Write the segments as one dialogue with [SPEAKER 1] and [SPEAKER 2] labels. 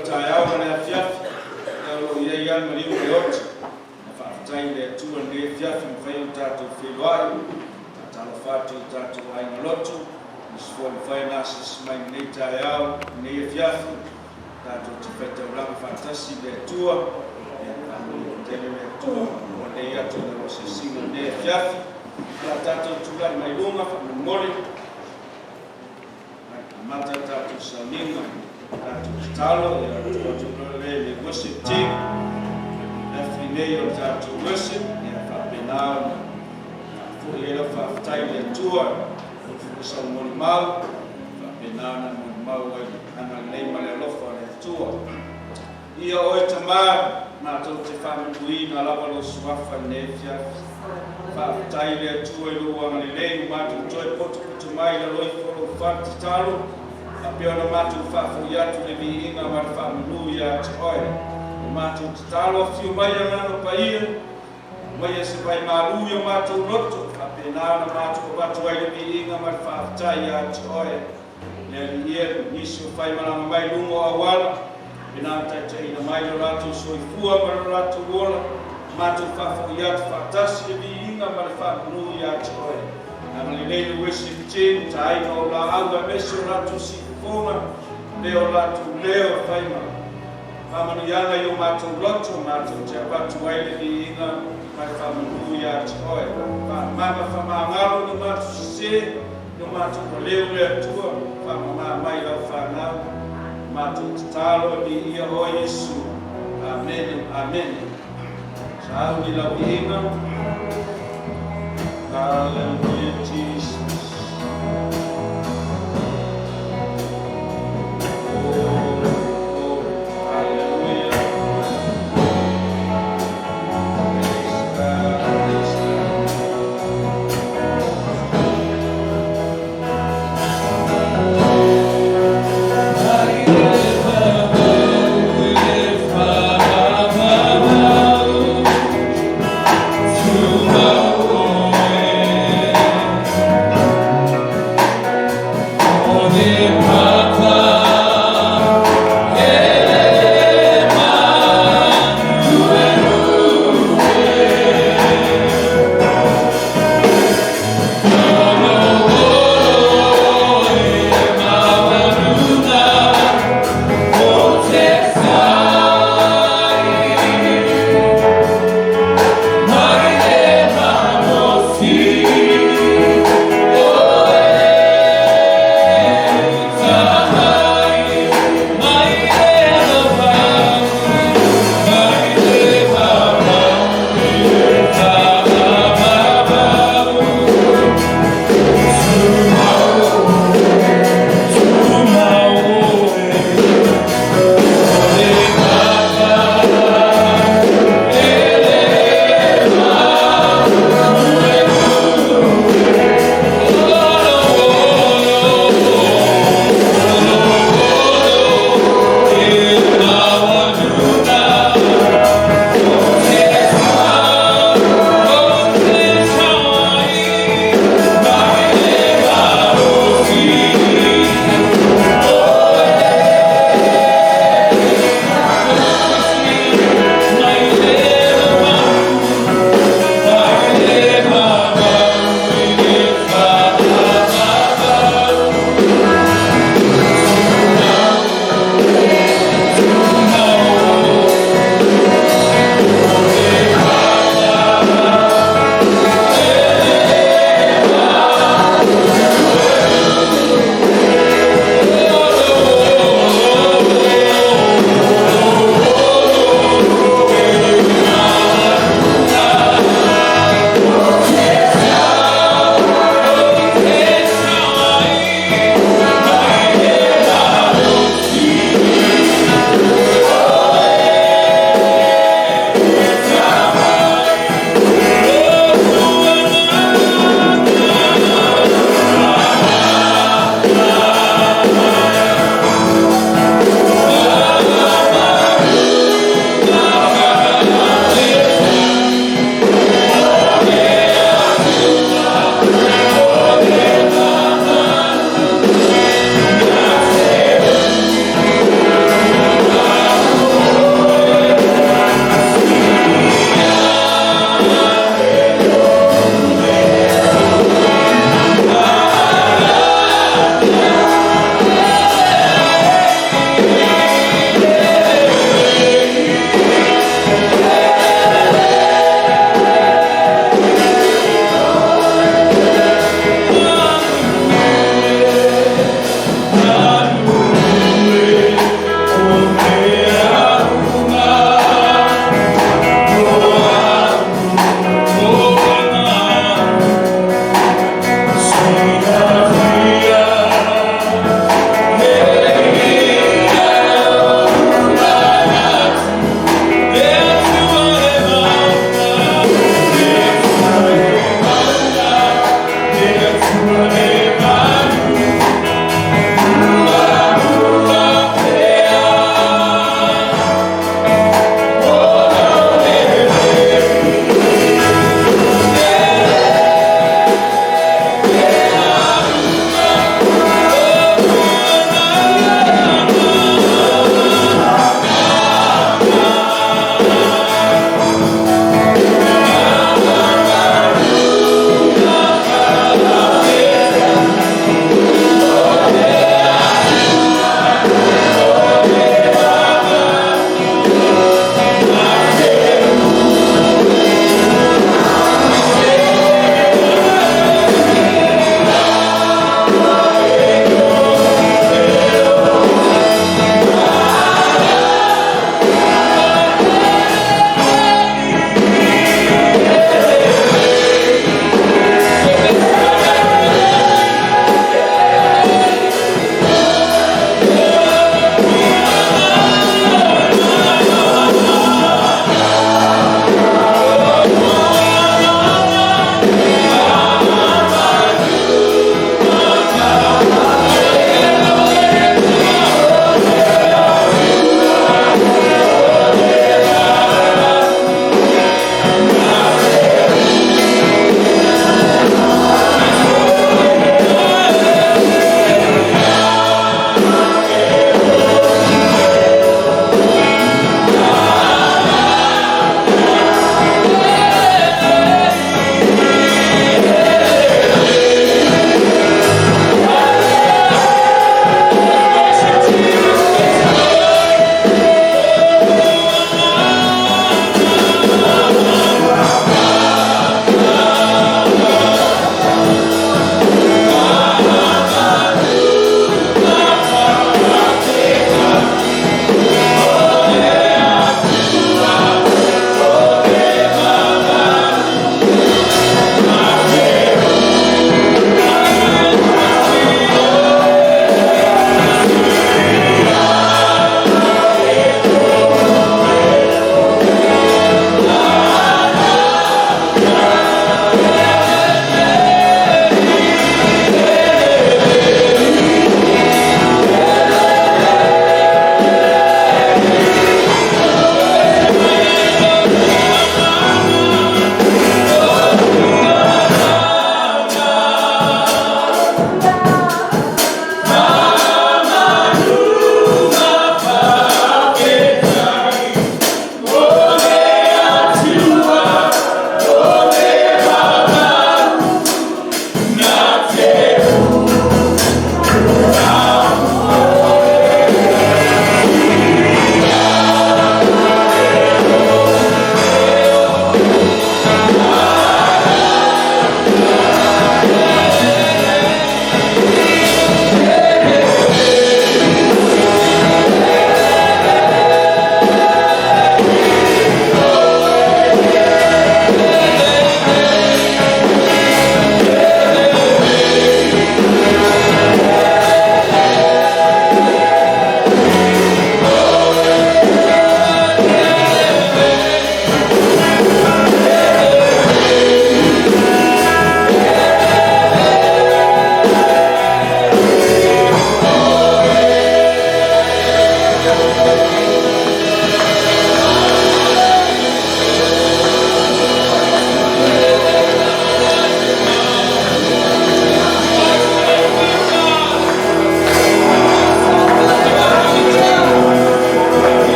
[SPEAKER 1] le taeao ma le afiafi, ia o lo o i ai lava le maliu ma le oti. Faafetai i le Atua i lenei afiafi ua mafai ona tatou feiloai. Faatalofa atu i o tatou aiga lotu, nisi foi ua mafai ona asiasi mai i lenei taeao, lenei afiafi, tatou te faitaulaga faatasi i le Atua. Ia faamanuia tele le Atua mo lenei atu i lau asiasiga i lenei afiafi. O le a tatou tulai mai luga faamolemole, amata le tatou sauniga, tatou tatalo, ia tuu atu loa lea i le worship team, afi nei o le tatou worship, ia faapena ona faafoi ai lau faafetai i le Atua, o foi sau molimau, faapena ona molimau ai agalelei ma le alofa o le Atua. Ia oe Tamā, matou te faamanuina lava lou suafa i lenei afiafi. Faafetai i le Atua i lou agalelei ua matou toe potopoto mai i lalo ifo o lou fale tatalo, faapea ona matou faafoi atu le viiga ma le faamanu ia te oe. O matou tatalo, afio mai Agaga Paia, aumaia se vai malu i o matou loto, faapena ona matou avatu ai le viiga ma le faafetai ia te oe. Le Alii e, nisi o faimalaga mai luga o auala, pena ona taitaiina mai lo latou soifua ma lo latou ola, matou faafoi atu faatasi le viiga ma le faamanu ia te oe. Agalelei le worship team, taina o laau aemaise o latou sifofoga, lea o latou leo e fai ma faamanuiaga i o matou loto, matou te avatu ai le viiga ma le faamanu ia te oe. Faamama faamagalo no matou sese, no matou maleu le Atua, faamama mai lau fanau, matou tatalo e viia oe Iesu. Amene, amene. Sauni lau viiga. Hallelujah, Jesus. Glory, glory, hallelujah. Praise God, praise God.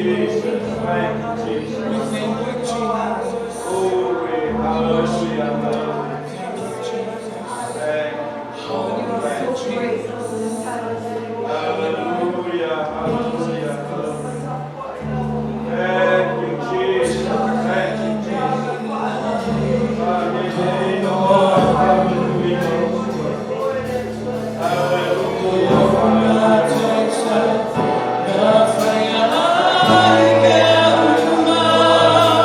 [SPEAKER 1] Jesus. Thank you, Jesus.
[SPEAKER 2] We thank you, Jesus.
[SPEAKER 1] Glory, hallelujah, hallelujah.
[SPEAKER 2] Thank you, Jesus.
[SPEAKER 1] Thank you,
[SPEAKER 2] Oh,
[SPEAKER 1] Lord.
[SPEAKER 2] you are
[SPEAKER 1] Thank
[SPEAKER 2] so
[SPEAKER 1] you.
[SPEAKER 2] great.
[SPEAKER 1] Hallelujah, hallelujah, hallelujah. Thank you, Jesus. Thank you, Jesus. Hallelujah, hallelujah. Hallelujah, hallelujah.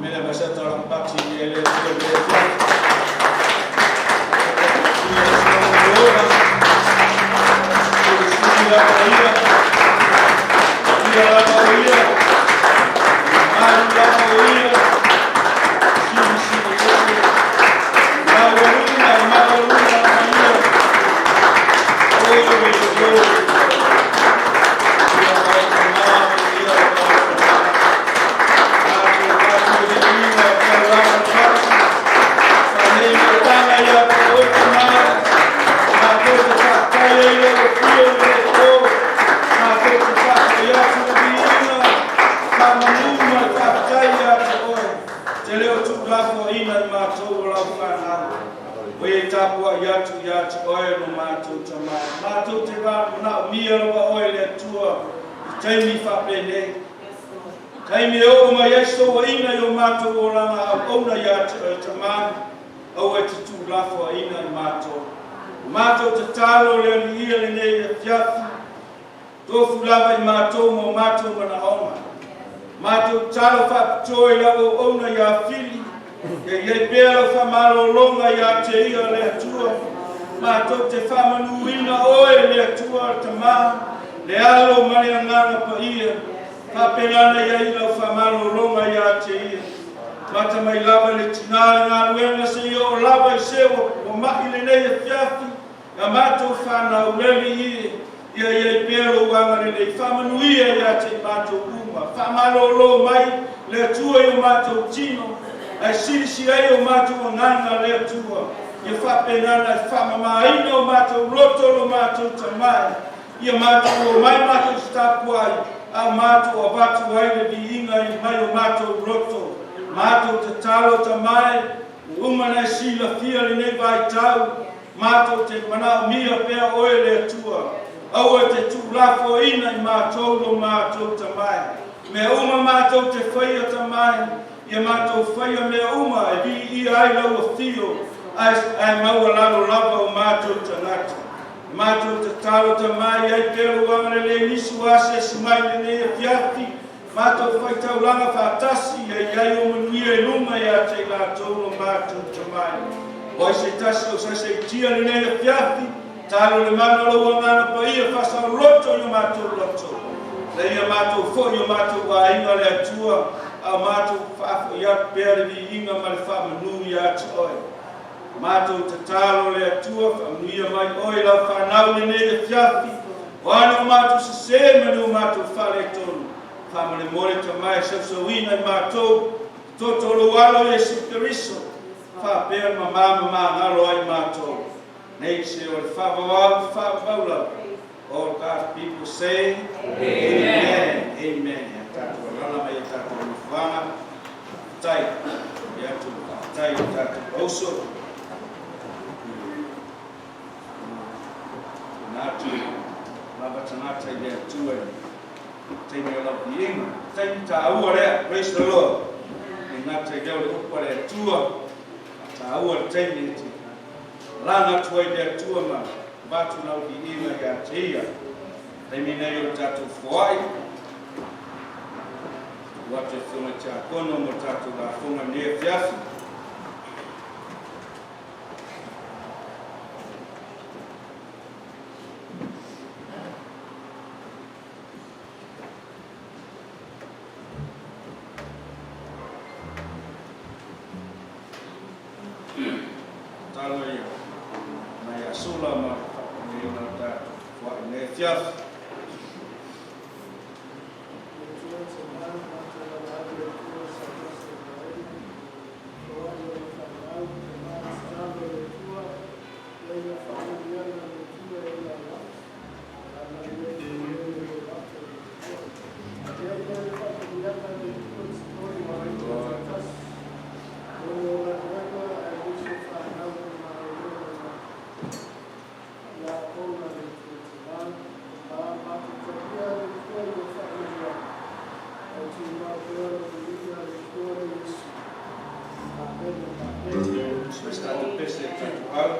[SPEAKER 1] Mele ma sa tala pati e le tua le tua. Te leo tuulafoaina i matou o lau fanau. O e tapuai atu ia te oe lo matou Tamā. Matou te manaomia lava oe le Atua i taimi faapenei. Taimi e oo mai ai souaina i o matou olaga auauna ia te oe Tamā, aua e te tuulafoaina i matou. O matou tatalo le Alii lenei afiafi, tofu lava i matou ma o matou manaoga. Matou tatalo faapitoa i lau auauna ia Fili, ia i ai pea lau faamalologa ia te ia le Atua. Matou te faamanuina oe le Atua le Tamā, le Alo ma le Agaga Paia, faapena i ai lau faamalologa ia te ia. Mata mai lava le tina le galuega seia oo lava i se ua mai lenei afiafi, ia matou fanau le Alii e, ia i ai pea lou agalelei faamanuia ia te i matou uma. Faamalolo mai le Atua i o matou tino, ae silisili ai o matou agaga le Atua, ia faapena ona e faamamaina o matou loto lo matou tamai, ia matou omai matou te tapuai, a o matou avatu ai le viiga i mai o matou loto. Matou tatalo Tamai, ua uma ona e silafia lenei vaitau, matou te manaomia pea oe le Atua. Aua e te tuulafoaina i matou lo matou Tamai. Mea uma matou te faia Tamai, ia matou faia mea uma e viia ai lau afio, ae maualalo lava o matou tagata. Matou tatalo Tamai, ai pea lou agalelei nisi ua asiasi mai lenei afiafi, matou faitaulaga faatasi, ia i ai o manuia i luma ia te i latou lo matou Tamai. O ai se tasi o saisaitia lenei afiafi, talo le mana o lou Agaga Paia faasaoloto i o matou loto. Na ia matou foi o matou aiga le Atua, a o matou faafoi atu pea le viiga ma le faamanu ia te oe. Matou tatalo le Atua, faamanuia mai oe lau fanau lenei afiafi, o a ni o matou sesē ma ni o matou faaletonu. Faamolemole Tamai sausauina i matou, toto lou Alo Iesu Keriso, faapea le mamā ma magalo ai matou. Nei se o le faavavau faavavau lava. All God's people say, Amen. Amen. Ia tatou alala mai ia tatou nofoaga. Tai, ia atu tai o tatou auso. Na atu lava tagata i le Atua i taimi o lau viiga. Taimi tāua lea, praise the Lord. E gata i lea o le upu a le Atua, tāua le taimi e te laga atu ai le Atua ma avatu lau viiga ia te ia. Taimi nei o le tatou foai, ua atu e fionga i tiakono mo tatou lafoga nei afiafi. Talo ia mai a sula ma whakamea o tātou foai nei afiafi. Stato pese tatou au.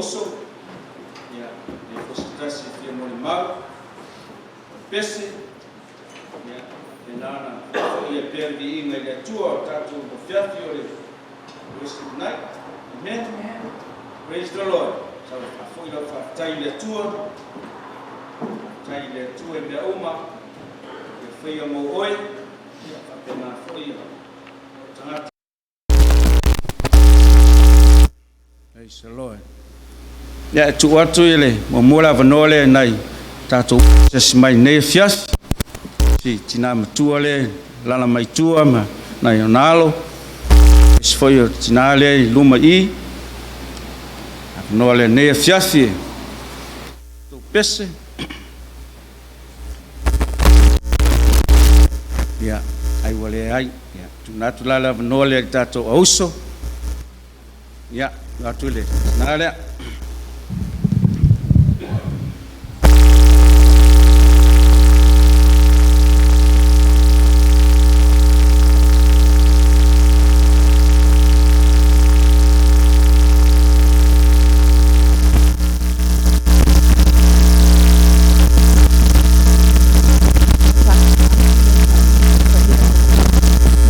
[SPEAKER 1] auso, ia, e leai foi se tasi e fia molimau. O le pese, ia, faapena ona faafoi ai pea le viiga i le Atua o le tatou afiafi o le worship night. Amen. Praise the Lord. Sau e faafoi lau faafetai i le Atua. Faafetai i le Atua i mea uma e faia mo oe, ia faapena foi ia lou tagata. Praise the Lord. Ia, e tuu atu i le muamua le avanoa lea i nai tatou se mai nei afiafi. Si tina matua lea lala mai tua ma nai ona alo. Isi foi o tina lea i luma i. Avanoa lea nei afiafi e tou pese. Ia, ai ua leai. Ia, tuuina atu la le avanoa lea i le tatou auso. Ia, tuu atu i le tina lea.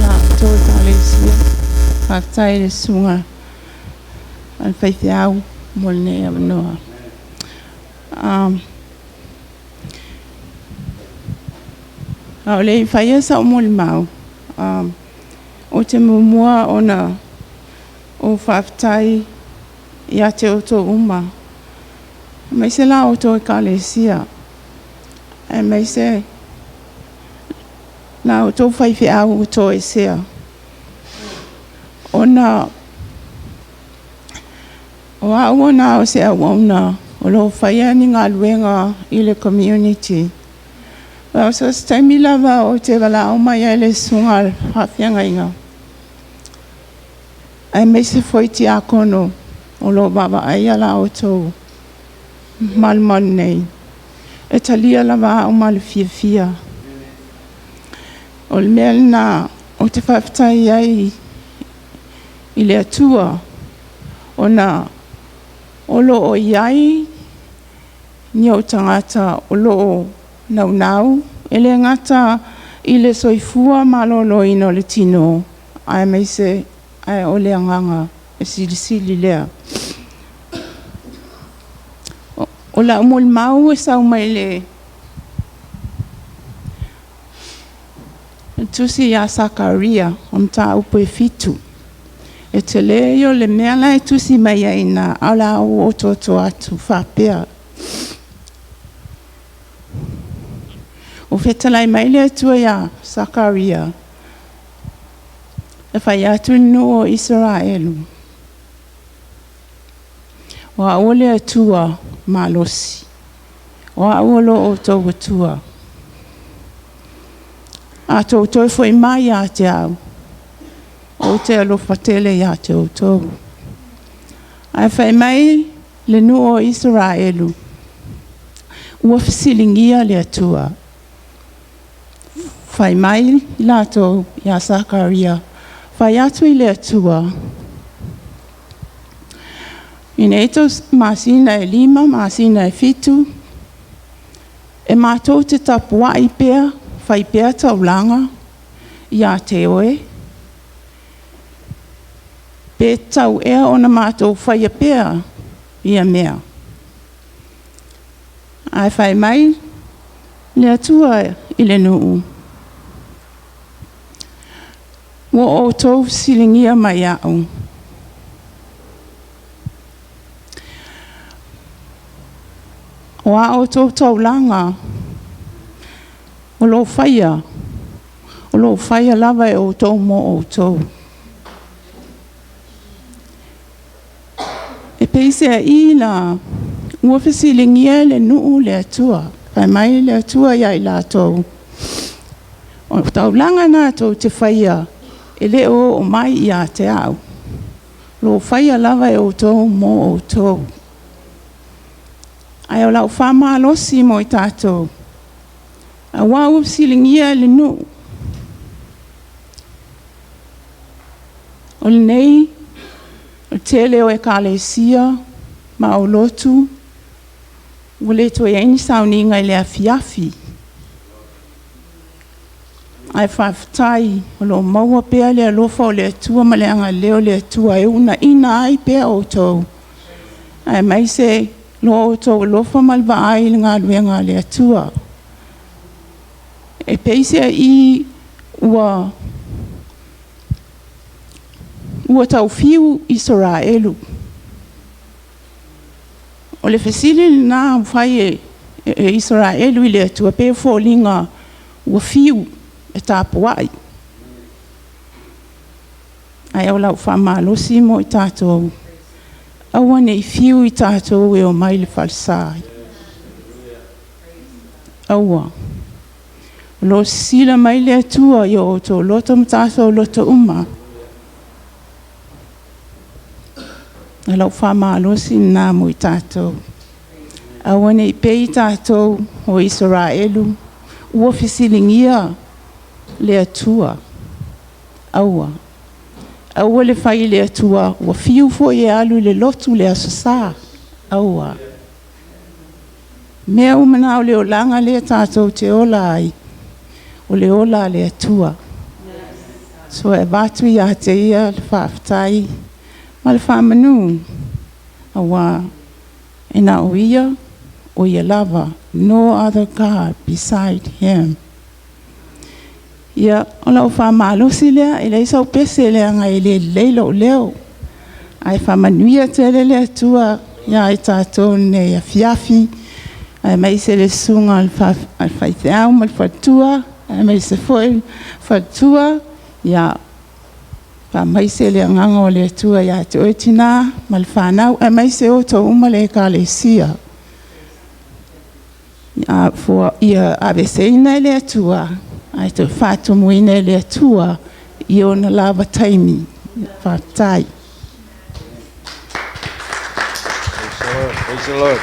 [SPEAKER 2] Latou Ekalesia, faafetai i le susuga a le faifeau mo lenei avanoa. A o le i faia sau molimau, ou te muamua ona ou faafetai ia te outou uma, aemaise la outou Ekalesia, aemaise la outou faifeau ua toesea, ona o au ona o se auauna o lo o faia ni galuega i le community. Ma so o se taimi lava ou te valaau mai ai i le susuga i le faafeagaiga, aemaise foi tiakono o lo o vaavaaia la outou malumalu nei, e talia lava au ma le fiafia. O le mea lena ou te faafetai ai i le Atua, ona o lo o i ai ni ou tagata o lo o naunau, e le gata i le soifua maloloina o le tino, aemaise ae o le agaga e silisili lea. O lau molimau e sau mai le tusi ia Sakaria, o mataupu e 7. E tele ia o le mea la e tusi mai ai i ina, ae o le a ou otooto atu faapea. Ua fetalai mai le Atua ia Sakaria, e fai atu i le nuu o Isaraelu, o au o le Atua malosi, o au o lo outou Atua. A outou toe foi mai ia te au, ou te alofa tele ia te outou. Ae fai mai le nuu o Isaraelu, ua fesiligia le Atua. Fai mai i latou ia Sakaria, fai atu i le Atua, i nei masina e 5, masina e 7, e matou te tapuai pea, fai pea taulaga ia te oe, pe tatau ea ona matou faia pea ia mea. Ae fai mai le Atua i le nuu, ua outou fesiligia mai au. O a outou taulaga o lo o faia, o lo o faia lava e outou mo outou. E peiseai la, ua fesiligia e le nuu le Atua, fai mai le Atua ia i latou, o taulaga na tou te faia, e le o oo mai ia te au. O lo o faia lava e outou mo outou. Ae o lau faamalosi mo i tatou, aua ua fesiligia e le nuu, o lenei, o le tele o ekalesia Ma o lotu, ua le toe i ai ni sauniga i le afiafi. Ae faafetai o lo o maua pea le alofa o le Atua ma le agalelei o le Atua e uunaina ai pea outou, aemaise lo outou alofa ma le vaai i le galuega a le Atua. E peiseai ua tau fiu Isaraelu. O le fesili lena ua fai e Isaraelu i le Atua, pei e foliga ua fiu e tapuai. Ae o lau faamalosi mo i tatou, aua ne i fiu i tatou e omai i le falesa. Aua. O lo o sisila mai le Atua i o outou loto ma tatou loto uma. O lau faamalosi lena mo i tatou. Aua ne i pei tatou o Isaraelu ua fesiligia le Atua. Aua. Aua le fai i le Atua, ua fiu foi e alu i le lotu i le Aso Sa. Aua. O mea uma na o le olaga lea tatou te ola ai, o le ola a le Atua. So e avatu ia te ia le faafetai ma le faamanu, aua e na o ia, o ia lava, no other God beside him. Ia, o lau faamalosi lea, e leai sau pese leaga e le lelei lou leo. Ae faamanuia tele le Atua ia i tatou i lenei afiafi, aemaise le susuga i le faifeau ma le faletua, aemaise foi le faletua. Ia faamaise le agaga o le Atua ia te oe tina ma le fanau, aemaise outou uma le ekalesia. Ia aveeseina e le Atua ae toe faatumuina e le Atua i ona lava taimi. Faafetai.
[SPEAKER 1] Praise the Lord.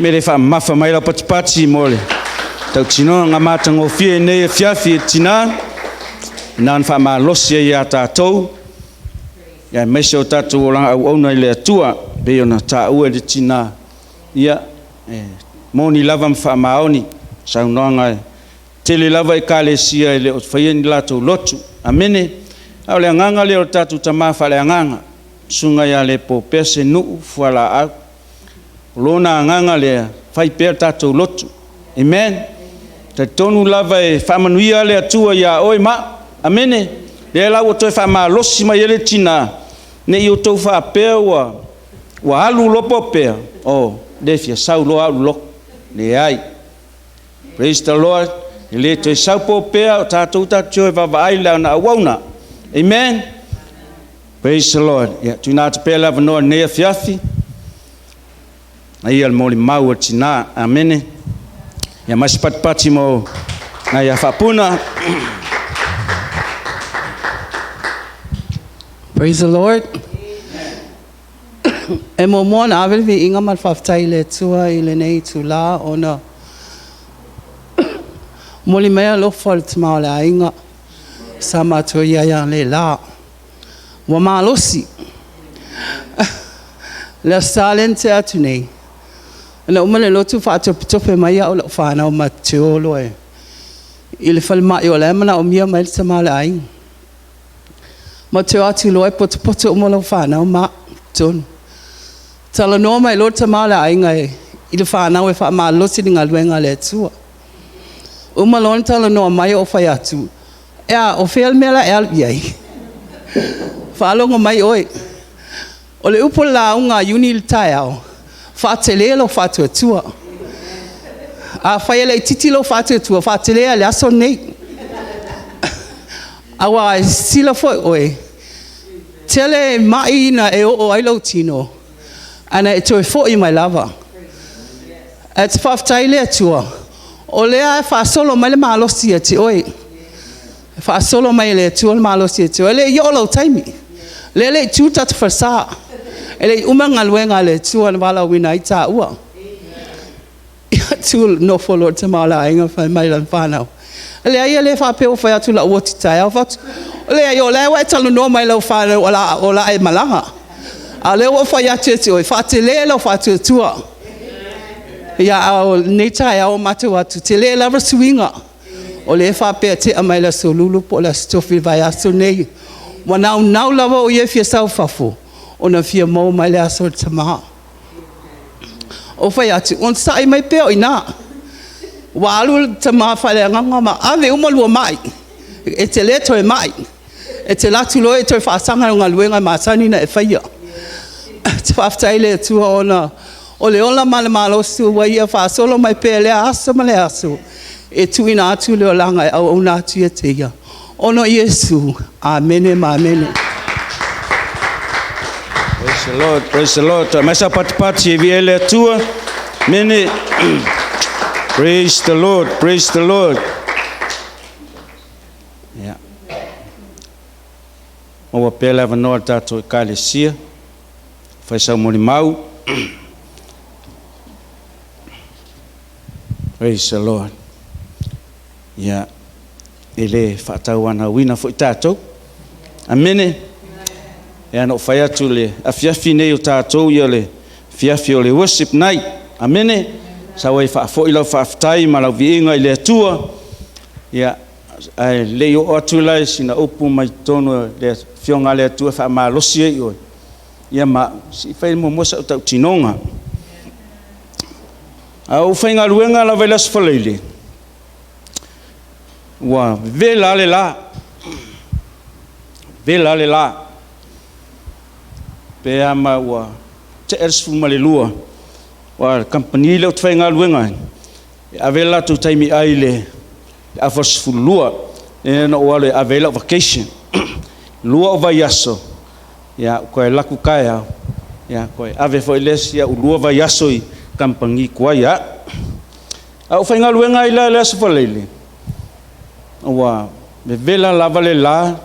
[SPEAKER 1] Me le faamamafa mai lau patipati mo le tautinoga matagofie i lenei afiafi e tina, na ona faamalosi ai ia tatou, aemaise o tatou olaga auauna i le Atua, pei ona taua e le tina, ia, e moni lava ma faamaoni saunoaga, e tele lava ekalesia e le o faia ni latou lotu. Amene. A o le agaga lea o le tatou tama faaleagaga, Susuga ia Lepo Pese Nuu Fualaau, o lona agaga lea, fai pea tatou lotu. Amen. Talitonu lava e faamanuia le Atua ia oe ma au. Amene. Lea la ua toe faamalosi mai ai le tina, ne i outou faapea ua alu loa Popea, oh, le fia sau loa au i le lotu. Leai. Praise the Lord. E le toe sau Popea, o tatou tatou te o e vaavaai i lana auauna. Amen. Praise the Lord. Ia, tuuina atu pea le avanoa i lenei afiafi. Aia le molimau a le tina. Amene. Ia mai se patipati mo nai a Faapuna.
[SPEAKER 3] Praise the Lord. E muamua ona ave le viiga ma le faafetai i le Atua i lenei itulā ona momoli mai alofa o le tama o le aiga sa matou i ai analeila. Ua malosi. Le Aso Sa lea na tea atu nei, na uma le lotu faatopetope mai au e lau fanau matou te o loa i le falemai o la e manaomia mai le tama o le aiga. Matou te o atu loa e potopoto uma lau fanau ma au i totonu. Talanoa mai loa le tama o le aiga i le fanau e faamalosi le galuega a le Atua. Uma loa ona talanoa mai ou fai atu, e a, o fea le mea o le a e alu i ai? Faalogo mai oe. O le upu o le lauga a Iuni i le taeao, faatele lou faatuatua. Afai e laitiiti lou faatuatua, faatele i le aso lenei. Aua e silasila foi oe, tele mai na e oo ai lou tino, ae na e toe foi mai lava. Ae ou te faafetai i le Atua, o lea e faasolo mai le malosi ia te oe. E faasolo mai e le Atua le malosi ia te oe. E le i oo lou taimi, o lea e le i tu le tatou falesa, e le i uma le galuega a le Atua na valaauina ai taua. Ia tu nofo loa le tama o le aiga fai mai i lana fanau, e leai e le faapea ua fai atu o le a ou oti taeao. Ou fai atu, leai o lea ua e talanoa mai i lau fanau o le a e malaga. A o lea ua ou fai atu ia te oe, faatele lou faatuatua. Ia, a o lenei taeao ua matau atu, e tele lava suiga. O lea e faapea e tea mai le Aso Lulu po o le Aso Tofi o le vaiaso lenei. Ua naunau lava o ia e fia sau i fafo ona e fia maua mai le aso o le tama. Ou fai atu, onosai mai pea o i ina. Ua alu le tama faaleagaga ma ave uma lua mai, e te le toe mai. E te alu atu loa e toe faasaga i lau galuega e masani ona e faia. Ou te faafetai i le Atua ona o le ola ma le malosi ua Ia faasolo mai pea i lea aso ma lea aso e tuuina atu le olaga e auauna atu ia te Ia, ona o Iesu. Amene ma amene.
[SPEAKER 1] Praise the Lord, praise the Lord. Aumai sau patipati e viia ai le Atua. Amene. Praise the Lord, praise the Lord. Yeah. Maua pea le avanoa le tatou ekalesia. Fai sau molimau. Praise the Lord. Ia, e le faatauanauina foi tatou. Amene. Ia, na ou fai atu le afiafi nei o tatou ia le afiafi o le worship night. Amene. Sau ai faafoi lau faafetai ma lau viiga i le Atua. Ia, ae le i oo atu la i sina upu mai totonu o le Afioga a le Atua e faamalosi ai oe, ia ma au, se i fai muamua sau tautinoga. A ou faigaluega lava i le Aso Faraile, ua vevela le la, vevela le la, pe a ma ua tea le 12, aua o le kamupani lea ou te faigaluega ai, e ave le latou taimi ai i le afa 12, lea na ou alu e ave ai lau vacation. Lua o vaiaso, ia, ou toe alu atu taeao, ia, toe ave foi le isi au 2 vaiaso i kamupani tuai lava. A ou faigaluega ai la i le Aso Faraile, ua vevela lava le la,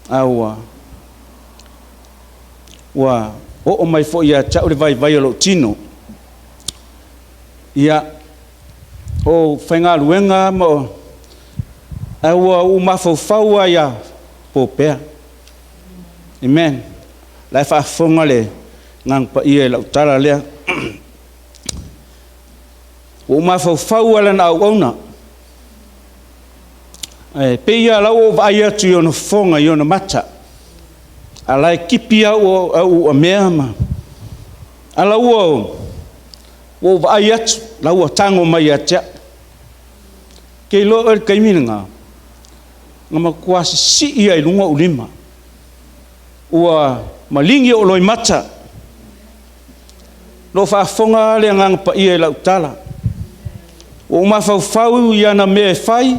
[SPEAKER 1] a ua ua oo mai foi ia te au le vaivai o lou tino. Ia, o faigaluega ma o, ae ua ou mafaufau lava ia Popea. Amen. O la e faafofoga le Agaga Paia i lau tala lea. Ua ou mafaufau lava i lana auauna. Ae pei lava o la ua ou vaai atu i ona fofoga i ona mata, a o la e tipi au uamea ma... a o la ua ou vaai atu, o la ua tago mai ia te au. Ou te iloa oe i le taimi lena, na matua sisii lava i luga ou lima, ua maligi ou loimata. O lo o faafofoga lava le Agaga Paia i lau tala. Ua ou mafaufau i ana mea e fai i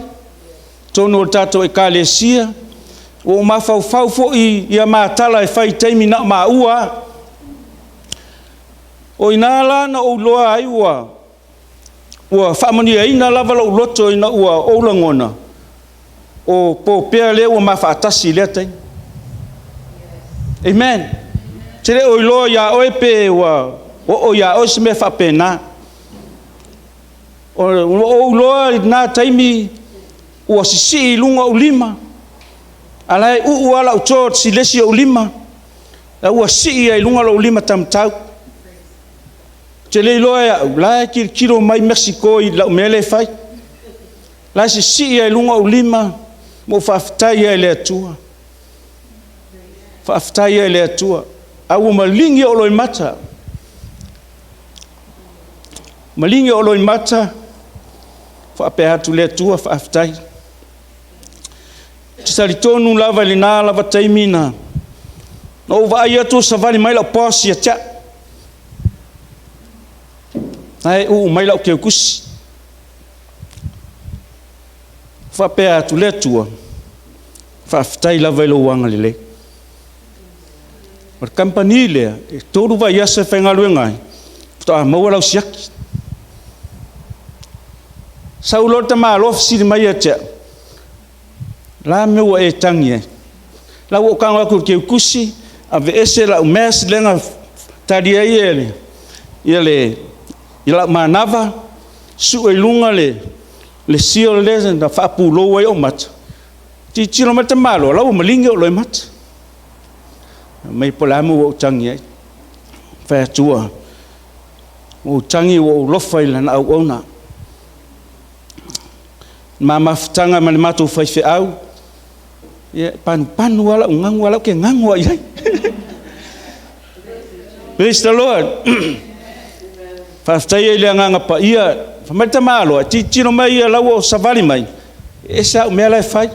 [SPEAKER 1] totonu o le tatou Ekalesia, ua ou mafaufau foi i a ma tala e fai i taimi na o maua lava. O i ina la na ou iloa ai ua ua faamanuiaina lava lou loto ina ua ou lagona, o Popea lea ua ma faatasi i lea taimi. Amen. Ou te le o iloa ia oe pe ua oo ia oe se mea faapena. Ua ou iloa i lena taimi ua sisii i luga ou lima, a o la e uu lava lau torch i le isi ou lima, la ua sii ai i luga lou lima taumatau. Ou te le iloa e au, o la e tilotilo mai Mexico i lau mea lea e fai. O la e sisii ai i luga ou lima ma ou faafetai ai i le Atua. Faafetai ai i le Atua. A ua maligi ou loimata, maligi ou loimata, faapea atu le Atua, faafetai. Ou te talitonu lava i lena lava taimi na ou vaai atu o savali mai lau boss ia te au. Na e uu mai lau teutusi. Faapea atu le Atua, faafetai lava i lou agalelei. O le kamupani lea, e 3 vaiaso e faigaluega ai, faatoa maua lau siaki. Sau loa le tamaloa fesili mai ia te au, o le a le mea ua e tagi ai? La ua ou tago atu i le teutusi, aveese lau mask lea na tali ai ia le lau manava, sue i luga le seal lea na faapulou ai ou mata, tilotilo mai le tamaloa, la ua maligi ou loimata. Mai po o le a le mea ua ou tagi ai. Fai atu ua ou tagi ua ou lofa i lana auauna. Ma mafutaga ma le matou faifeau, ia e panupanu lava lau gagu a o la ou te gagu lava i ai. Praise the Lord. Faafetai ai i le Agaga Paia. Fai mai le tamaloa, e tilotilo mai ia la ua savali mai, e ese au mea la e fai.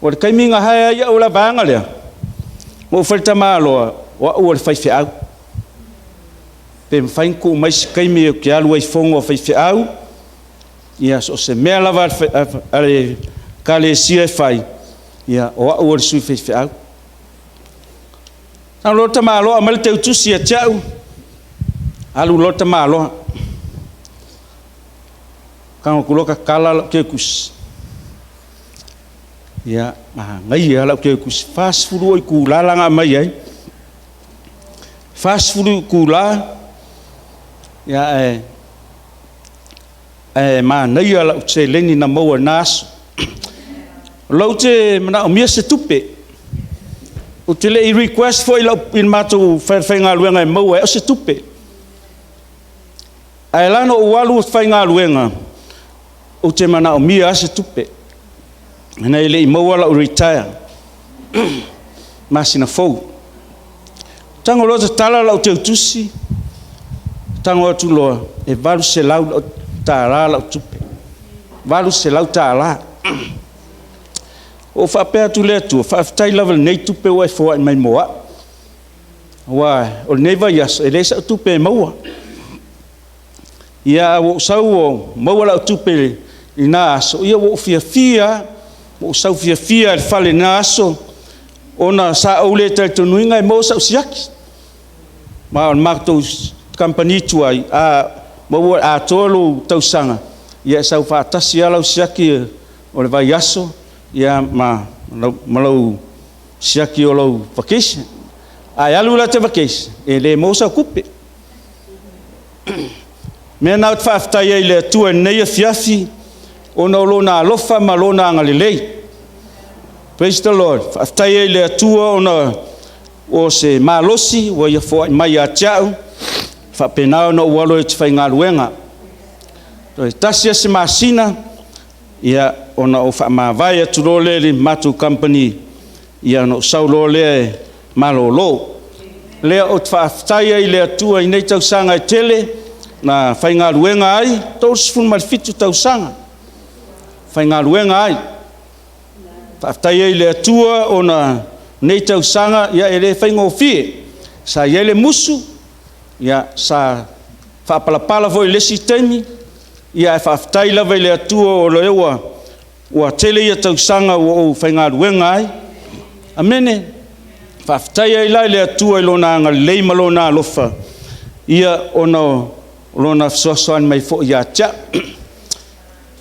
[SPEAKER 1] O le taimi na hire ai au e le vaega lea, na ou fai i le tamaloa, o au o le faifeau. Pe mafai ona tuu mai se taimi ou te alu ai i fono a faifeau, ia so o se mea lava a le ekalesia e fai, ia o au o le sui faifeau. Alu loa le tamaloa aumai le teutusi ia te au, alu loa le tamaloa. Tago atu loa tatala lau teutusi, ia manaia lava lau teutusi, 42 itula la na aumai ai. 42 itula, ia ae manaia lau seleni na maua i lena aso. O lou te manaomia se tupe. Ou te le i request foi i le matou falefaigaluega e maua ai au se tupe. Ae ala ona ou alu faigaluega, ou te manaomia lava se tupe, ona e le i maua lau retire masina fou. Tago loa tatala lau teutusi, tago atu loa, e $800 lau tupe. $800. Ou faapea atu i le Atua, faafetai lava i lenei tupe ua e foai mai mo au, aua o lenei vaiaso e leai sau tupe e maua. Ia ae ua ou sau ua maua lau tupe i lena aso, ia ua ou fiafia lava, ua ou sau fiafia lava i le fale i lena aso, ona sa ou le talitonuina e maua sau siaki. Ma o le matou kamupani tuai, a atoa lou tausaga, ia e sau faatasi lava lau siaki o le vaiaso ma lau siaki o lau vacation. A e alu la e te vacation, e le maua sau tupe. O le mea lena ou te faafetai ai i le Atua i lenei afiafi, ona o Lona alofa ma Lona agalelei. Praise the Lord. Faafetai ai i le Atua ona o se malosi ua Ia foai mai ia te au, e faapena ona ou alu ai ou te faigaluega. Toe tasi lava si masina ia ona ou faamavae atu loa lea i le matou kamupani, ia ona ou sau loa lea e malolo. Lea ou te faafetai ai i le Atua i nei tausaga e tele na faigaluega ai, 37 tausaga faigaluega ai. Faafetai ai i le Atua ona o nei tausaga e le faigofie. Sa i ai le musu, sa faapalapala foi i le isi taimi, ae faafetai lava i le Atua o lea ua tele ia tausaga ua ou faigaluega ai. Amene. Faafetai ai la i le Atua i Lona agalelei ma Lona alofa, ia ona o Lona fesoasoani mai foi ia te au.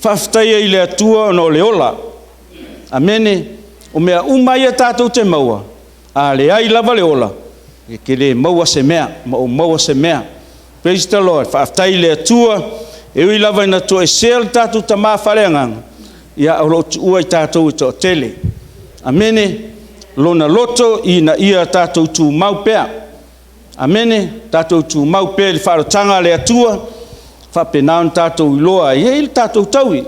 [SPEAKER 1] Faafetai ai i le Atua ona o le ola. Amene. O mea uma ia tatou te maua, a leai lava le ola, e te le maua se mea, ma ou maua se mea. Praise the Lord. Faafetai i le Atua, e ui lava ina toesea le tatou tama faaleagaga, ia o lo o tuua i tatou e toatele. Amene. Lona loto ina ia tatou tumau pea. Amene. Tatou tumau pea i le faaolataga a le Atua, faapena ona tatou iloa ai, e i ai le tatou taui.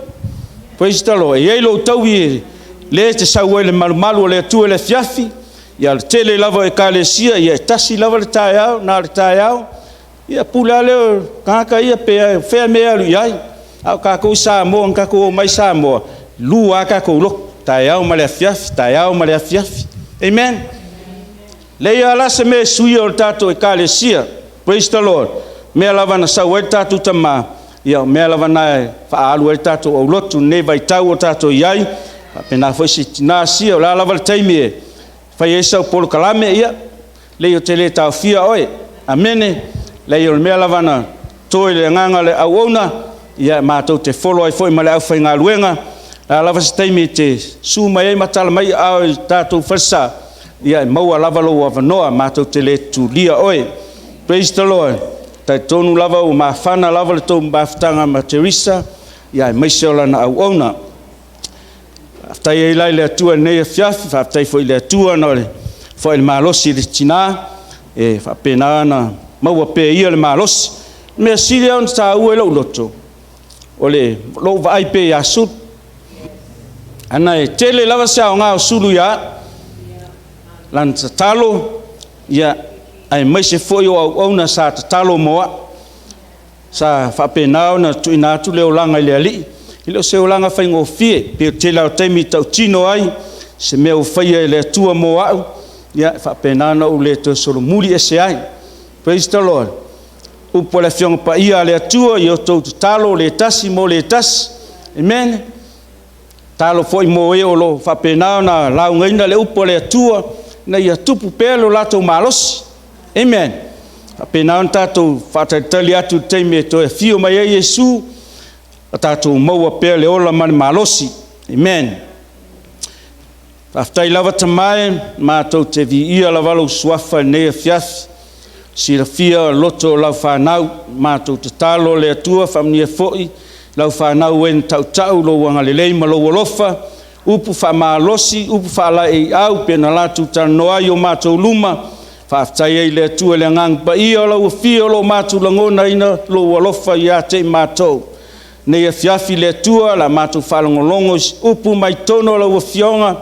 [SPEAKER 1] Praise the Lord. E i ai lou taui lea e te sau ai i le malumalu o le Atua i le afiafi, ia o le tele lava o ekalesia, ia e tasi lava le taeao, na o le taeao, ia pule lava lea o le tagata ia pe fea le mea e alu i ai. A o tatou i Samoa na tatou omai i Samoa, e lua lava tatou lotu, taeao ma le afiafi, taeao ma le afiafi. Amen. Leai lava la se mea e suia o le tatou ekalesia. Praise the Lord. O mea lava na sau ai le tatou tama, ia o mea lava na e faaalu ai le tatou aulotu i lenei vaitau o tatou i ai, faapena foi si tina sia, o le a lava le taimi e fai ai sau polokalame, ia, leai ou te le taofia oe. Amene. Leai o le mea lava na to i le agaga o le auauna, ia matou te follow ai foi ma le aufaigaluega. O le a lava se taimi e te susu mai ai ma tala mai aao i le tatou falesa, ia e maua lava lou avanoa, matou te le tulia oe. Praise the Lord. Talitonu lava ua mafana lava le tou mafutaga ma Teresa, ia aemaise o lana auauna. Faafetai ai la i le Atua i lenei afiafi, faafetai foi i le Atua ona o le foai le malosi i le tina e faapena ona maua pea e ia le malosi. O le mea sili lava ona taua i lou loto, o lou vaai pea ia Sulu, leaga e tele lava se aoga o Sulu ia au, lana tatalo, aemaise foi o auauna sa tatalo mo au, sa faapena ona tuuina atu le olaga i le Alii. E le o se olaga faigofie, pei o le tele lava o taimi e tautino ai, o se mea ua faia e le Atua mo au, e faapena ona ou le toe solomuli ese ai. Praise the Lord. O upu a le Afioaga Paia a le Atua, ia outou tatalo le tasi mo le tasi. Amene. Tatalo foi mo e o lo o faapena ona laugaina le upu a le Atua, ina ia tupu pea lo latou malosi. Amene. Faapena ona tatou faatalitali atu i le taimi e toe afio mai ai Iesu, ia tatou maua pea le ola ma le malosi. Amene. Faafetai lava Tama e, matou te viia lava lou Suafa i lenei afiafi, silafia loto o lau fanau. Matou tatalo le Atua, faamanuia foi lau fanau e na tautau lou agalelei ma lou alofa, upu faamalosi, upu faalaeiau pei ona latou talanoa ai i o matou luma. Faafetai ai i le Atua i le Agaga Paia o lau afio o lo o matou lagonaina lou alofa ia te i matou. Lenei afiafi le Atua, o le a matou faalogologo i se upu mai totonu o lau Afioga,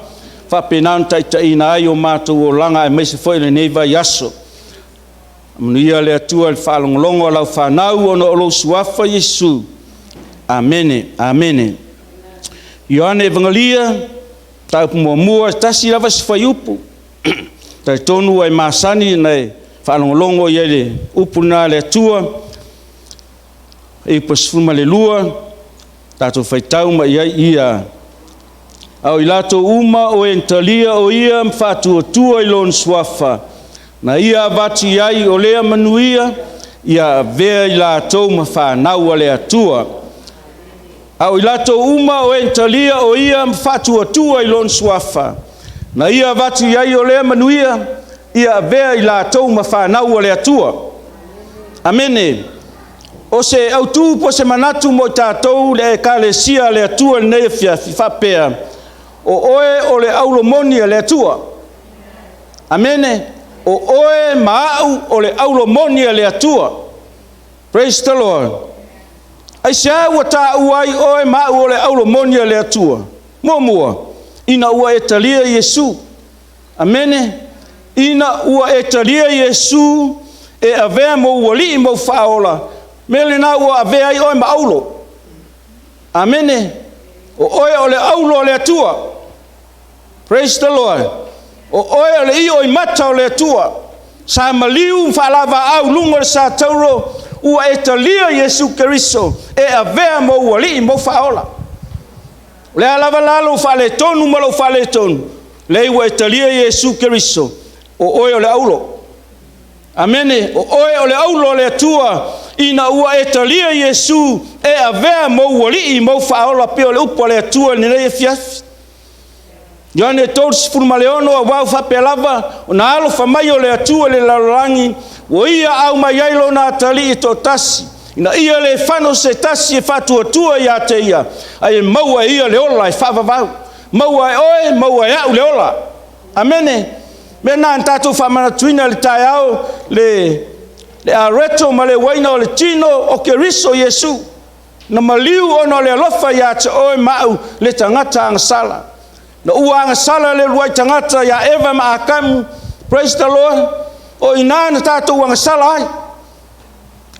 [SPEAKER 1] faapena ona taitaiina ai o matou olaga aemaise foi lenei vaiaso. Faamanuia le Atua i le faalogologo a lau fanau ona o lou Suafa Iesu. Amene, amene. Ioane Evagelia, mataupu muamua, e tasi lava si fuaiupu. E talitonu ua e masani ona e faalogologo i ai i le upu lena a le Atua, fuaiupu 12, tatou faitau ma i ai ia. A o i latou uma o e na talia o Ia ma faatuatua i Lona Suafa, na Ia avatu i ai o lea manuia ia avea i latou ma fanau a le Atua. A o i latou uma o e na talia o Ia ma faatuatua i Lona Suafa, na Ia avatu i ai o lea manuia, ia avea i latou ma fanau a le Atua. Amene. O se autu po o se manatu mo i tatou le Ekalesia a le Atua i lenei afiafi, e faapea, o oe o le auro moni a le Atua. Amene. O oe ma au o le auro moni a le Atua. Praise the Lord. Aisea ua taua ai oe ma au o le auro moni a le Atua? Muamua, ina ua e talia Iesu. Amene. Ina ua e talia Iesu e avea mou alii ma ou faaola, mea lena ua avea ai oe ma auro. Amene. O oe o le auro a le Atua. Praise the Lord. O oe o le io i mata o le Atua. Sa maliu ma faalavaau i luga o le satauro, ua e talia Iesu Keriso e avea mou alii ma ou faaola. O le a lava la lou faaletonu ma lou faaletonu, leai ua e talia Iesu Keriso, o oe o le auro. Amene, o oe o le auro a le Atua, ina ua e talia Iesu e avea mou alii ma ou faaola, pei o le upu a le Atua i lenei afiafi. Ioane 36, aua ua faapea lava ona alofa mai o le Atua i le lalolagi, ua Ia aumai ai Lona atalii e toatasi, ina ia le fano se tasi e faatuatua ia te Ia, ae maua e ia le ola e faavavau. Maua e oe, maua e au le ola. Amene. O le mea lena na tatou faamanatuina i le taeao le areto ma le uaina o le tino o Keriso Iesu, na maliu ona o le alofa ia te oe ma au le tagata agasala. Na ua agasala le uluai tagata ia Eva ma Atamu, praise the Lord, o i ina na tatou agasala ai.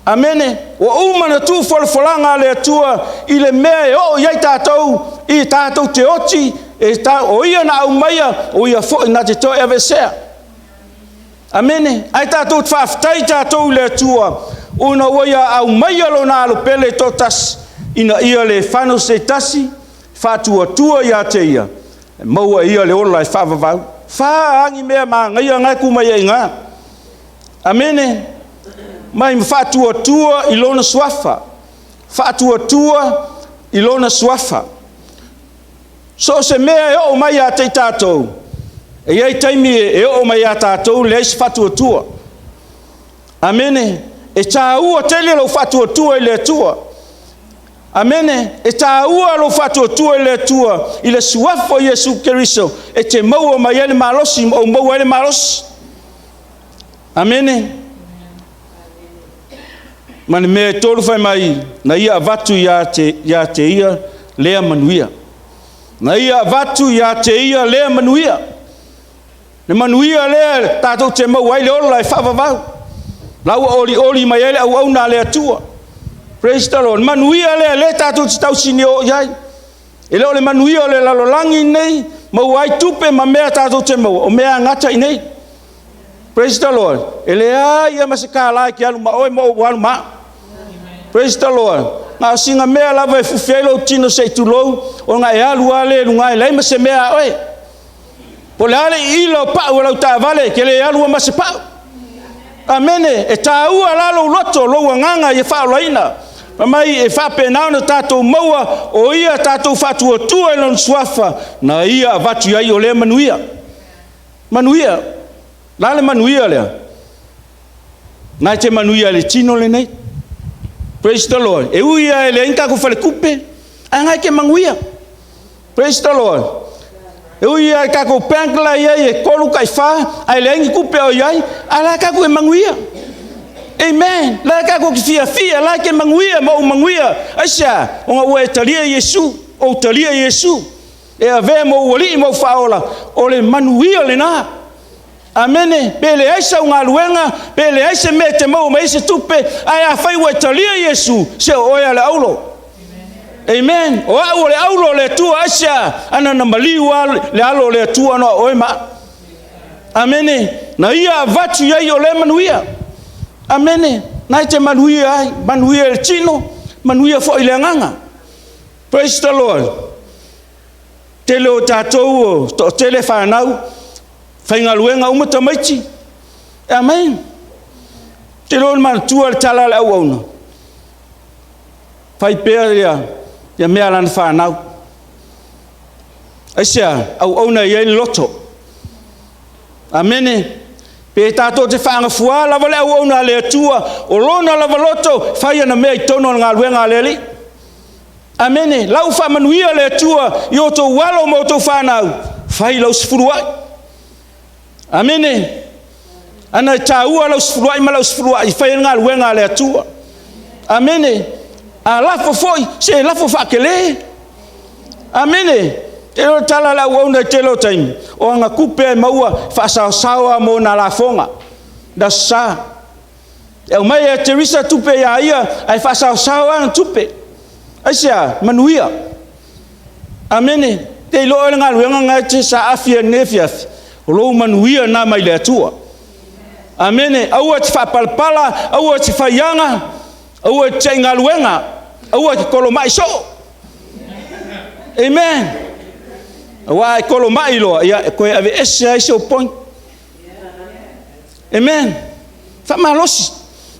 [SPEAKER 1] Amene. Ua uma ona tuu folafolaga a le Atua i le mea e oo i ai tatou i tatou te oti, o Ia na aumaia, o Ia foi na te toe aveesea. Amene. Ae tatou te faafetai tatou i le Atua ona ua Ia aumaia Lona Alo pele e toatasi, ina ia le fano se tasi faatuatua ia te Ia, e maua e ia le ola e faavavau. E fa a ni mea manaia na e tu mai ai i ina. Amene. Mai ma faatuatua i Lona Suafa, faatuatua i Lona Suafa. So o se mea e oo mai ia te i tatou, e i ai taimi e oo mai ia tatou leai se faatuatua. Amene. E taua tele lou faatuatua i le Atua. Amene. E taua lou faatuatua i le Atua i le suafa o Iesu Keriso e te maua mai ai le malosi ma ou maua ai le malosi. Amene. Ma le mea e tolu fai mai, na ia avatu ia te, ia te ia lea manuia. Na ia avatu ia te ia lea manuia. Le manuia lea tatou te maua ai le ola e faavavau. La ua olioli mai ai le auauna a le Atua. Praise the Lord. Manuia lea lea tatou te tausinio i ai. E le o le manuia o le lalolagi lenei, maua ai tupe ma mea tatou te maua, o mea gata i nei. Praise the Lord. E leai lava ma se kālā e te alu ma oe ma ou alu ma au. Praise the Lord. Na o sina mea lava e fufi ai lou tino se i tulou, ona e alu lava lea i luga e leai ma se mea a oe. Po o le a le iila o pau o lau taavale, e te le alu ma se pau. Amene. E taua la lou loto, lou agaga ia faaolaina. Fai mai e faapena ona tatou maua o ia tatou faatuatua i lona suafa, na ia avatu i ai o lea manuia. Manuia. La le manuia lea? Na e te manuia i le tino lenei. Praise the Lord. E ui lava e leai ni tatou faletupe, ae na e te manuia. Praise the Lord. E ui lava i tatou bank la i ai e tolu tai fa, ae leai ni tupe o i ai, ae la tatou e manuia. Amen. La tatou te fiafia, la te manuia ma ou manuia. Aisea? Ona ua e talia Iesu, ou talia Iesu. E avea ma ou alii ma ou faaola, o le manuia lena. Amene. Pe leai sau galuega, pe leai se mea e te maua mai ai se tupe, ae afai ua e talia Iesu, se o oe a le aulo. Amen. O au o le aulo o le Atua, aisea? Ana na maliu lava le alo o le Atua na o oe ma au. Amene. Na ia avatu i ai o lea manuia. Amene. Na e te manuia ai, manuia i le tino, manuia foi i le agaga. Praise the Lord. Tele o tatou o toatele fanau, faigaluega uma tamaiti. Amen. Tele o le manatua le tala a le auauna. Fai pea ia, ia mea a lana fanau. Aisea? Auauna e i ai le loto. Amene. Pe tatou te faagafuā lava le auauna a le Atua, o lona lava loto, fai ana mea i totonu o le galuega a le Alii. Amene. Lau faamanuia le Atua i outou alo ma outou fanau, fai lau sefuluai. Amene. Ana e taua lau sefuluai ma lau sefuluai, fai le galuega a le Atua. Amene. A lafo foi, se lafo faakele. Amene. E o tala a le auauna i tele o taimi, o ana tupe e maua faasaosao lava mo na lafoga. Le Aso Sa. E aumai e Teresa tupe ia ia, ae faasaosao lava ana tupe. Aisea? Manuia. Amene. Te iloa oe le galuega na e te saafi ai lenei afiafi, o lou manuia lena mai le Atua. Amene. Aua e te faapalapala, aua e te faiaga, aua e te tei galuega, aua e te kolomai soo. Amen. Aua e kolomai loa, ia e toe aveese ai sou point. Amen. Faamalosi.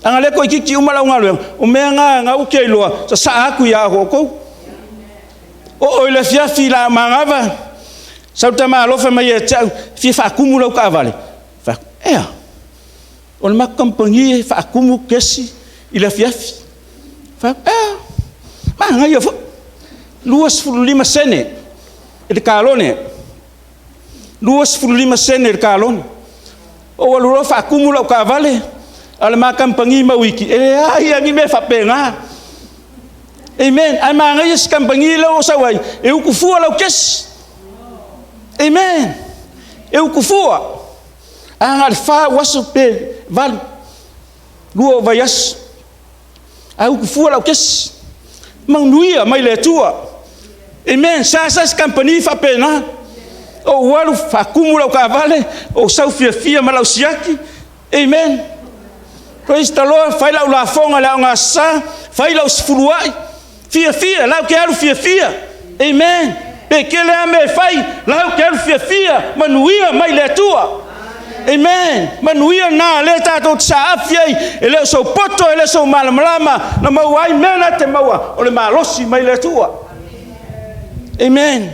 [SPEAKER 1] Ana lea toeitiiti uma lau galuega, o mea na na ou te iloa, sasaa atu ia outou. Oo i le afiafi la manava, sau tama alofa mai ia te au, fia faatumu lau taavale. Fai atu, ea, o le matou kamupani e faatumu kesi i le afiafi. Fai atu, ea, manaia foi. 25 sene i le kalone. 25 sene i le kalone. Ou alu loa faatumu lau taavale, a o le ma kamupani mau iki, e leai lava ni mea faapena. Amen. Ae manaia si kamupani lea ua sau ai, e utu fua lau kesi. Amen. E utu fua. A na o le fa au aso pe valu, lua o vaiaso. Ae utu fua lau kesi. Manuia mai le Atua. Amen. Sa sa se kamupani faapena. Ou alu faatumu lau taavale, ou sau fiafia ma lau siaki. Amen. Praise the Lord. Fai lau lafoga i le aoga sa, fai lau sefuluai. Fiafia, lau ke alu fiafia. Amen. Pe tele lava mea e fai, lau ke alu fiafia, manuia mai le Atua. Amen. Manuia na lea tatou te saafi ai, e le o sou poto, e le o sou malamalama, na maua ai mea na te maua, o le malosi mai le Atua. Amen.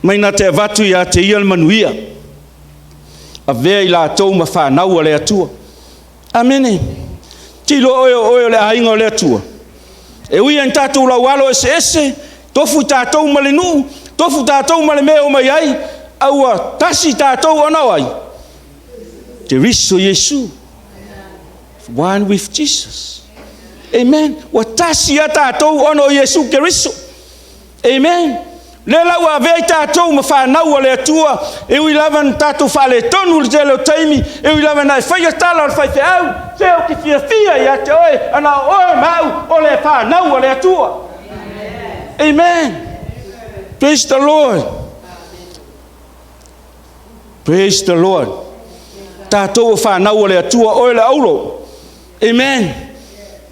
[SPEAKER 1] Mai na te avatu ia te ia le manuia. Avea i latou ma fanau a le Atua. Amene. Tilo oe o oe o le aiga o le Atua. E ui lava ina tatou laualo eseese, tofu tatou ma le nuu, tofu tatou ma le mea e omai ai, a ua tasi tatou ona o ai? Keriso Iesu. One with Jesus. Amen. Ua tasi lava tatou ona o Iesu Keriso. Amen. Lea la ua avea i tatou ma fanau a le Atua, e ui lava ina tatou faaletonu i le tele o taimi, e ui lava ina e faia tala a le faifeau, se ou te fiafia ia te oe, ana o oe ma au o le fanau a le Atua. Amen. Praise the Lord. Praise the Lord. Tatou o fanau a le Atua, oe le aulo. Amen.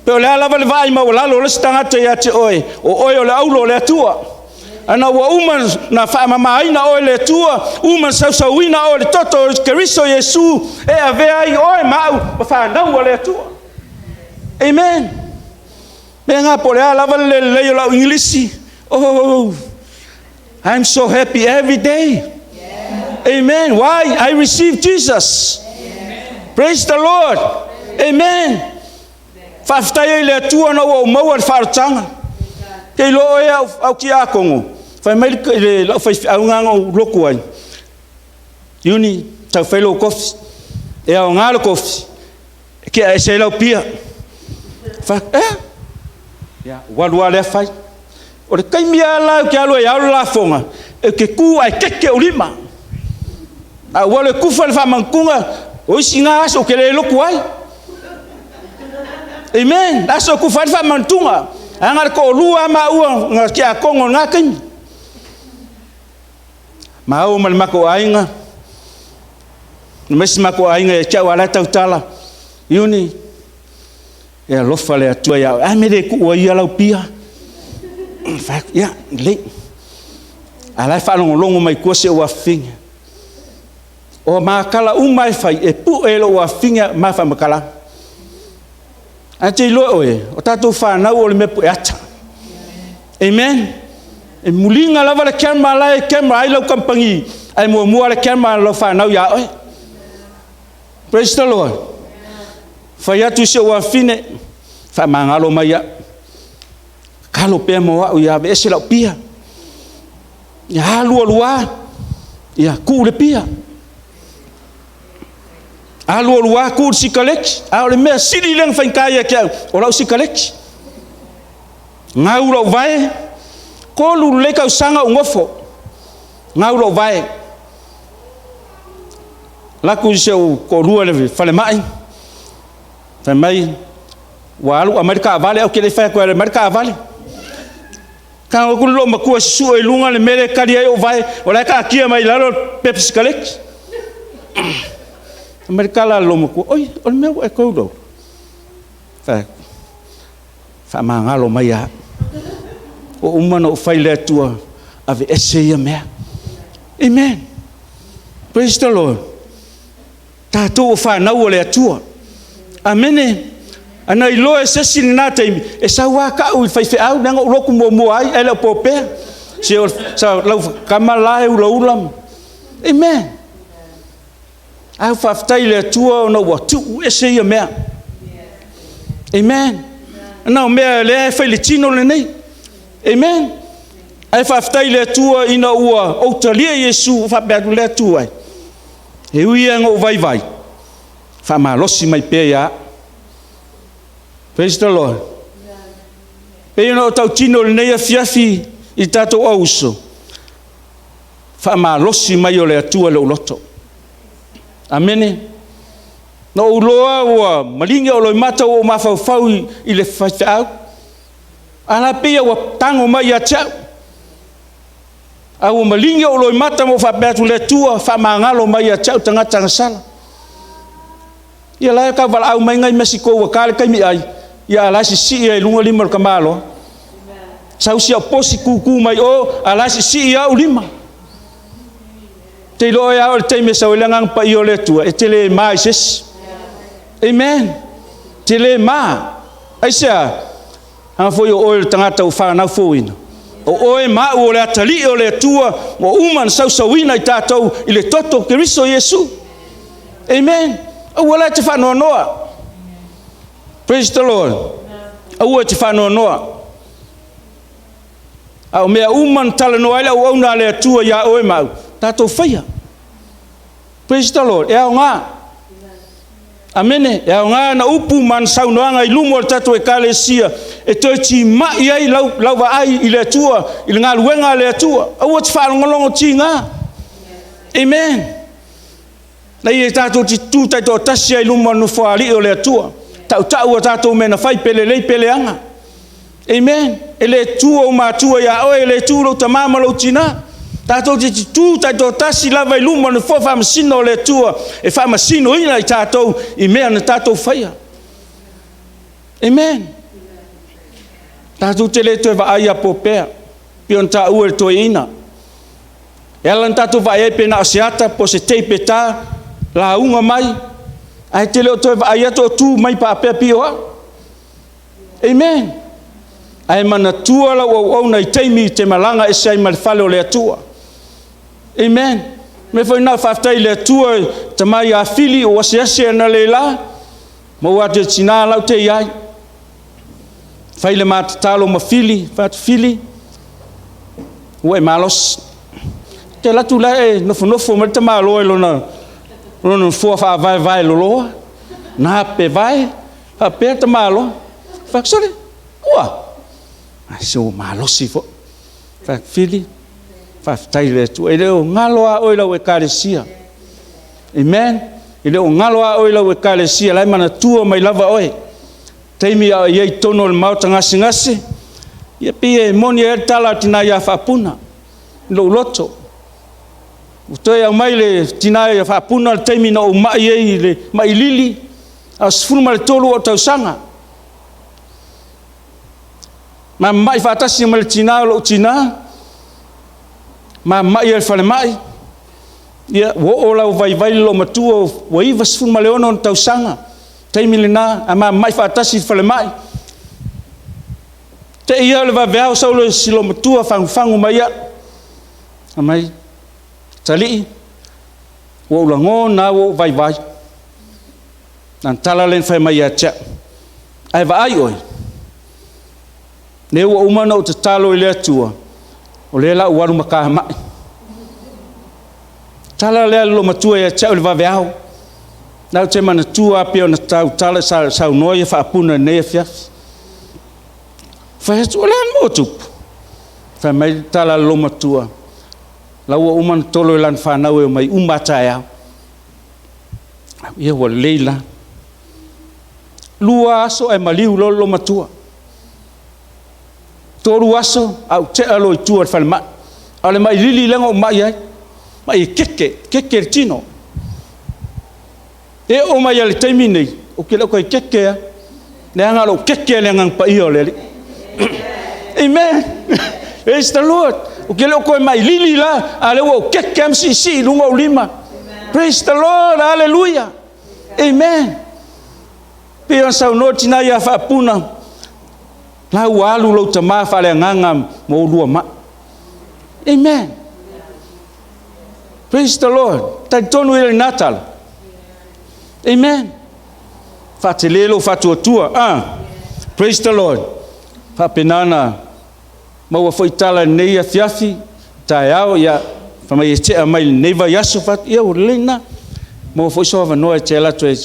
[SPEAKER 1] Pe o le a lava le vaai maualalo o le isi tagata ia te oe, o oe o le aulo o le Atua. Ana ua uma na faamamaina oe le Atua, uma na sausauina oe le toto o Keriso Iesu, e avea ai oe ma au ma fanau a le Atua. Amen. Mea ngā po o le a lava le lelei o lau Igilisi. Oh, I'm so happy every day. Amen. Why? I receive Jesus. Praise the Lord. Amen. Faafetai ai le Atua na ua ou maua le faaolotaga. Te iloa oe au, au tiakono, fai mai le lau faifeau na ou lotu ai. Iuni, tau fai lou kofi. E aoga le kofi, e kea ese ai lau pia. Fai, eh? Ia, ua alu lava lea fai. O le taimi lava la ou te alu ai ao le lafoga, ou te tu ae keke ou lima. A ua alu e kufa le faamanutuga, o isi na aso ou te le lotu ai. Amen. Aso e kufa ai le faamanutuga. Ae na o le toalua lava maua na tiakono i lena taimi. Maua ma le matou aiga, ma isi matou aiga ia te au a la e tautala, Iuni, E alofa le Atua ia oe. A mea le tuu ai ia lau pia? Fai atu, ia, lelei. A la e faalogologo mai tua si ou afafine. O makala uma e fai, e pue e lou afafine ma faamatalaga. Ae te iloa oe, o tatou fanau o le mea pueata. Amen. E muliga lava le camera la e camera ai lau kamupani, ae muamua le camera lau fanau ia oe. Praise the Lord. Fai atu i si ou afine, faamagalo mai au. Kalo pea mo au ia aveese lau pia. Ia alu alu a, ia tuu le pia. Alu alu a, tuu le sikaleti. A o le mea sili lea na faigata ia te au, o lau sikaleti. Gau lou vae, 3 lelei tausaga ou nofo. Gau lou vae. Laku i si ou toalua i le falemai, fai mai, ua alu aumai le taavale, ae ou te le i fai atu e alu e aumai le taavale. Tago atu le loomatua e susue i luga le mea lea e kali ai ou vae, o la e taatia mai i lalo le pepa sikaleti. Fai mai le tala a le loomatua, oi, o le mea ua e toe ulaula. Fai atu, faamagalo mai lava. Ua uma ona ou fai i le Atua, aveese ia mea. Amen. Praise the Lord. Tatou o fanau a le Atua. Amene. Ana iloa e se isi lena taimi, e sau lava tau i le faifeau, leaga ou lotu muamua ai, ae le o popea. Se o sa lau tama la e ulaula. Amen. Ae faafetai i le Atua ona ua tuu ese ia mea. Amen. Na o mea lea e fai le tino lenei. Amen. Ae faafetai i le Atua ina ua ou talia Iesu faapea atu le Atua e. E ui ia ina ou vaivai, faamalosi mai pea ia au. Praise the Lord. Pei ona ou tautino i lenei afiafi i tatou auuso, faamalosi mai o le Atua i lou loto. Amene. Na ou iloa ua maligi ou loimata ua ou mafaufau i le faifeau. A la pei ua tago mai ia te au. A ua maligi ou loimata ma ou faapea atu le Atua faamagalo mai ia te au tagata gasala. Ia la e tau valaau mai nai Mesiko ua ta le taimi ai, ia a la e sisii ai i luga lima o le tamaloa. Sau si au posi kukū mai o, a la e sisii au lima. Te iloa oe a o le taimi e sau ai le Agaga Paia o le Atua, e te le ma i se isi. Amen. Te le ma. Aisea? A foi o oe o le tagata ua fanau fouina, o oe ma au o le atalii o le Atua, ua uma ona sausauina i tatou i le toto o Keriso Iesu. Amen. Aua la e te faanoanoa. Praise the Lord. Aua e te faanoanoa. A o mea uma na talanoa ai le auauna a le Atua ia oe ma au, tatou faia. Praise the Lord. E aoga. Amene. E aoga ana upu ma ana saunoaga i luma o le tatou ekalesia e toe timai ai lau, lau vaai i le Atua, i le galuega a le Atua. Aua te faalogologo tiga. Amen. Na ia tatou te tutu taitoatasi ai i luma o le Nofoalii o le Atua, tautau a tatou mea na fai, pe lelei pe leaga. Amen. E le tu ou matua ia oe, e le tu lou tama ma lou tina. Tatou te tutu taitoatasi lava i luma o le Nofoa Faamasino o le Atua e faamasinoina i tatou i mea na tatou faia. Amen. Tatou te le toe vaai a popea, pei ona taua e le toeaina. E ala ona tatou vaai ai pe na o se ata po o se tape e ta, lauga mai, ae te le o toe vaai atu o tu mai faapea pei o au. Amen. Ae manatua lau auauna i taimi e te malaga ese ai ma le fale o le Atua. Amen. Mea foi na faafetai i le Atua i tama ia Fili o asiasi analeila, maua atu e tina lau te i ai. Fai le ma tatalo ma Fili, fai atu Fili, ua e malosi. Te alu atu la e nofonofo mai le tamaloa i lona lona nofoa faavaevae loloa, na pe vae, faapea le tamaloa. Fai atu, sole, ua, ai se ua malosi foi. Fai atu, Fili, faafetai i le Atua. E le o galo a oe i lau ekalesia. Amen. E le o galo a oe i lau ekalesia, la e manatua mai lava oe. Taimi a o i ai i totonu o le maota gasegase, ia pei e moni ai le tala a le tina ia Faapuna i lou loto. Ua toe aumai le tina ia Faapuna le taimi na ou mai ai i le mai lili, a o 13 ou tausaga. Ma mamai faatasi ma le tina o lou tina, mamai ai i le falemai, ia, ua oo la ua vaivai le loomatua, ua 96 ona tausaga, taimi lena, a mamai faatasi i le falemai. Te i lava o le vaveao sau loa si loomatua fagufagu mai au. Fai mai, Talii, ua ou lagona lava ua ou vaivai. Lana tala lea na fai mai ia te au. Ae vaai oe, lea ua uma ona ou tatalo i le Atua, o lea la ua alu ma ta mai. Tala lea a le loomatua ia te au i le vaveao. La ou te manatua lava pei ona tautala saunoa ia Faapuna i lenei afiafi. Fai atu, o le a le mea ua tupu? Fai mai le tala a le loomatua, la ua uma ona tolo i lana fanau e omai uma a taeao. Ia ua lelei la. 2 aso ae maliu loa le loomatua. 3 aso ae ou tea loa i tua i le falemai. A o le mai lili lea na ou mai ai, mai e keke, keke le tino. E oo mai lava i le taimi lenei, ou te le o toe keke lava. Leaga o lou keke le Agaga Paia o le Alii. Amen. Praise the Lord. Ou te le o toe mai lili la, a o lea ua ou keke lava ma siisii i luga ou lima. Praise the Lord. Hallelujah. Amen. Pei ona saunoa le tina ia Faapuna, la ua alu lou tama faaleagaga ma oulua mai. Amen. Praise the Lord. Talitonu ia lena tala. Amen. Faatele lou faatuatua. Ah. Praise the Lord. Faapena na maua foi tala i lenei afiafi, taeao, ia, fai mai e tea mai lenei vaiaso, fai atu, ia ua lelei lena. Maua foi sou avanoa e te alu atu ai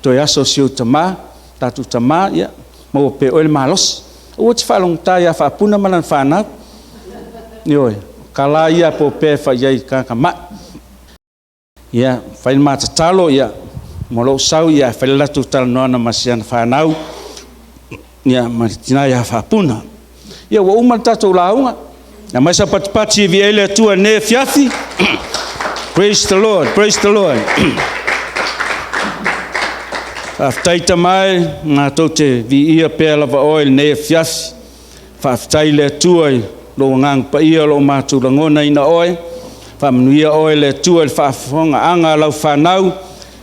[SPEAKER 1] toe aso si ou tama, tatou tama, ia, maua pea e oe le malosi. Aua te faalogogata ia Faapuna ma lana fanau. Ioe, o tala ia a Popea e fai ai i tagata mai. Ia, fai le ma tatalo, ia, ma lou sau, ia, fai le latou talanoaga ma si ana fanau, ia, ma le tina ia Faapuna. Ia, ua uma le tatou lauga. Ia mai sau patipati e viia ai le Atua i lenei afiafi. Praise the Lord, praise the Lord. Faafetai Tama e, matou te viia pea lava Oe i lenei afiafi. Faafetai i le Atua i lou Agaga Paia o lo o matou lagonaina Oe. Faamanuia Oe le Atua i le faafofogaaga a lau fanau.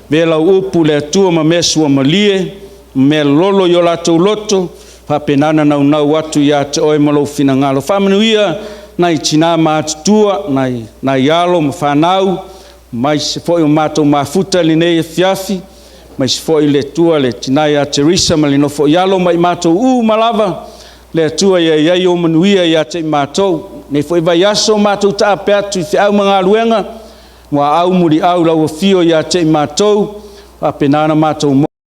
[SPEAKER 1] Avea lau upu le Atua ma mea suamalie, ma mea lolo i o latou loto, faapena ona naunau atu ia te Oe ma lou finagalo. Faamanuia nai tina ma atutua, nai, nai alo ma fanau, aemaise foi o matou mafuta i lenei afiafi, aemaise foi le Atua le tina ia Teresa ma le nofo i alo ma i matou uma lava. Le Atua ia i ai ou manuia ia te i matou. Nei foi vaiaso matou taape atu i feau ma galuega, muaau muliau lau afio ia te i matou, faapena ona matou